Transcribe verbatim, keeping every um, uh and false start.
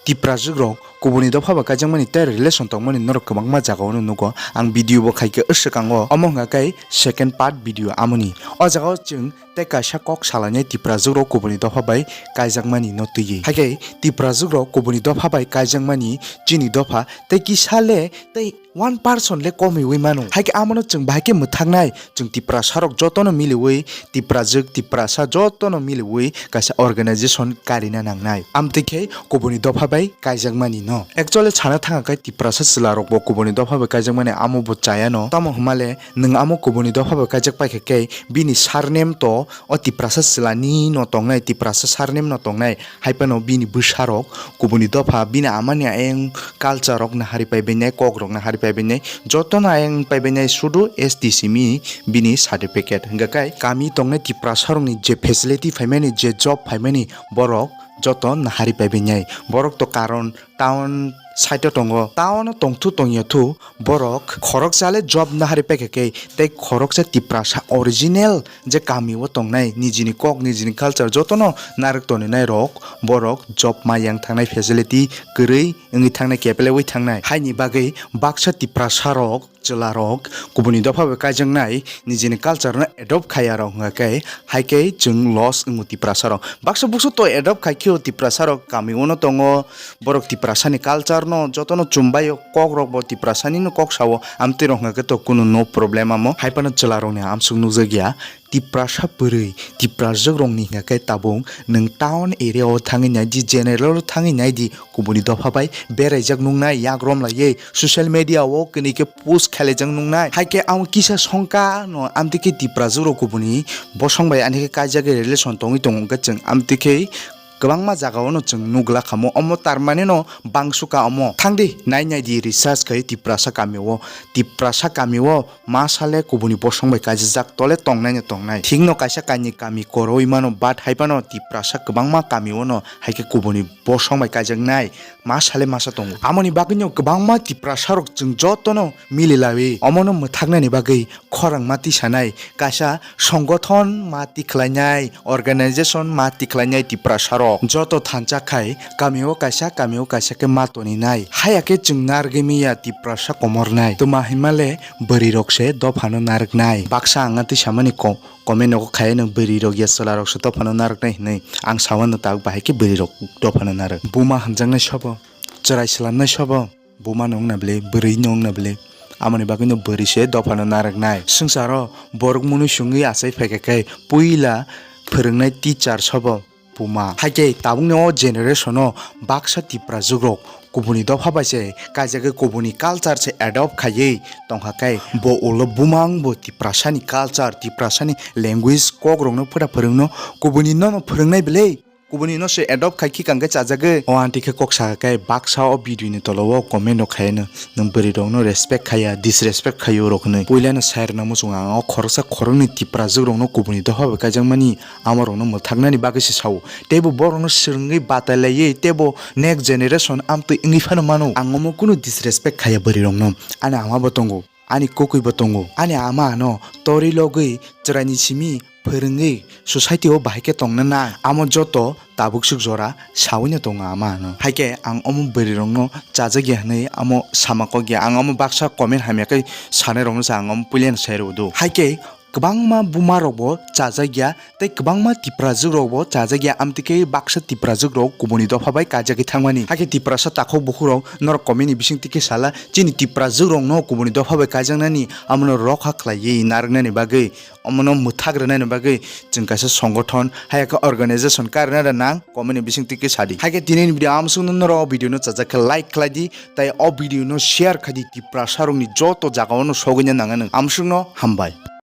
Tiprajwk rok kubuni dopha bai kaijakmani tei relation tongmani norok kwbangma jagao no nugo. Ang video bo khaikhe swkango, omo hwnkha khe second part video amoni. O jagao chwng tei kaisa kok salainai Tiprajwk rok kubuni dopha bai kaijakmani no twiwi. Haikhe Tiprajwk rok kubuni dopha bai kaijakmani chini dopha tei kisa le tei one percent le komiwi mano. Haikhe amono chwng bahai khe mwthaknai, chwng Tiprasa rok jotono miliwi, Tiprajwk, Tiprasa jotono miliwi kaisa organization karina nangnai. Amtwi khe kubuni dopha bai kaijakmani no. Actually sana thangkha khe Tiprasa chwla rokbo kubuni dopha bai kaijakmani amo bo chayano. Tamo hwnmale nwng amo kubuni dopha bai kaijak paikha khe bini surname to o Tiprasa chwlani no tongnai, Tiprasa surname no tongnai. Haiphano bini bwsarok kubuni dopha bini amani ayang culture rok nahari paibainai, kok rok nahari paibainai, jotono ayang paibainai sudu S T simi bini certificate. Hwnkha khe kami tongnai Tiprasa rokni je facility phaimani, je job phaimani, borok joto nahari paibainai. Borok to karon town side o tongo, town o tongthu tongya thu borok khoroksa le job nahari paikha khe tei khoroksa Tiprasa original je kami o tongnai, nijini kok, nijini culture jotono narwk toninai rok, borok job ma yang thangnai, facility kwrwi wngwi thangnai, kepelewi thangnai. Haini bagwi baksa Tiprasa rok, chwla rok kubuni dopha bai kaijaknai, nijini culture no adopt khaiya rok hwnkha khe, haikhe chwng loss wngo Tiprasa rok. Baksa buksu to adopt khai khe o Tiprasa rok kami o no tongo, borok Tiprasa ni culture no jotono chumbai o, kok rok bo Tiprasa ni no kok sao, amtwi rok hwnkha khe to kunu no problem amo. Haiphano chwla rok ni amsuk nukjak ya, Tiprasa bwrwi, Tiprajwk rokni hwnkha khe tabuk nwng town area o thangwi nai di, general o thangwi nai di, kubuni dopha bai beraijak nuknai, yak rom laiwi social media o kini khe post khailaijak nuknai. Haikhe ang kisa songkha no amtwi khe Tiprajwk rok kubuni bosong bai ani khe kaijagwi relation tongwi tongo hwnkhe chwng amtwi khe kwbangma jaga o no chwng nukla khamo. Omo tarmani no bangsuka omo. Thangdi nai nai di research khai Tiprasa kami o, Tiprasa kami o masa le kubuni bosong bai kaijak tole tongnai no tongnai. Thik no kaisa kainwi kami koroi mano, but haiphano Tiprasa kwbangma kami o no haikhe kubuni bosong bai kaijaknai masa le masa tongo. Amoni bagwi no kwbangma Tiprasa rok chwng jotono mili lawi omono mwthaknani bagwi khorang ma tisanai, kaisa songothon ma tikhlainai, organization ma tikhlainai Tiprasa rok. Joto thansa khai kami o kaisa, kami o kaisa khe ma toninai. Haya khe chwng narwgwi miya Tiprasa komornai. Twma hinmale bwrwi rok se dophano narwknai. Baksa ang a tisamani ko-, comment nogo khai no bwrwi rok ya chwla rok se dophano narwknai hinwi. Ang sawano tabuk bahai khe bwrwi rok dophano narwk. Buma hamjaknai sobo, chwrai swlamnai sobo. Buma no wngna bwle, bwrwi no wngna bwle, amoni bagwi no bwrwi se dophano narwknai. Swngcharo borok mwnwi swngwi achai phaikha khe puila phwrwngnai teacher sobo buma. Haikhe tabukni o generation o baksa Tiprajwk rok kubuni dopha bai se kaijagwi kubuni culture se adopt khaiwi tongkha khe bo ulo buma wngbo Tiprasani culture, Tiprasani language kok rokno phwra phwrwngno kubuni nono phwrwngnai bwle. Kubuni no se adopt khai khikang khe chajagwi. O aunty khe kok sakha khe baksa o video ni tola o comment rok khai no. Nwng bwrwi rok no respect khaiya, disrespect khaio rok hinwi. Puila no sai rwna muchungo ang o khoroksa khoroknwi Tiprajwk rok no kubuni dopha bai kaijakmani amo rok no mwthaknani bagwi se sao. Teibo borok no swrwngwi batai laiwi teibo next generation amtwi wngwi phano mano. Ang omo kunu disrespect khaiya bwrwi rok no. Ani ama bo tongo. Ani kokwi bo tongo. Ani ama ano torwi logwi chwraini simi phwrwngwi society o bahai khe tongna nang. Amo joto tabuk swk jora sawi no tongo ama ano. Haikhe ang omo bwrwi rokno chajak ya hinwi amo sama kok ya. Ang omo baksa comment hamya khe sanai rokno se ang omo puilano sai rw do. Haikhe kwbangma buma rok bo chajak ya. Tei kwbangma Tiprajwk rok bo chajak ya, amtwi khe baksa Tiprajwk rok kubuni dopha bai kajagwi thangmani. Hakhe Tiprasa takhuk bukhuk rok norok comment ni bising twi khe sala, chini Tiprajwk rok no kubuni dopha bai kajaknani, amono rokha khlaiwi narwknani bagwi, omono mwthak rwnani bagwi chwng kaisa songothon, haya khe organization karna da nang, comment ni bising twi khe sadi. Hakhe tini ni video amsuk no norok o video no chajak khe like khlai di, tei o video no share khai di, Tiprasa rok ni joto jaga o no sogwi na nang nang. Amsuk no hambai.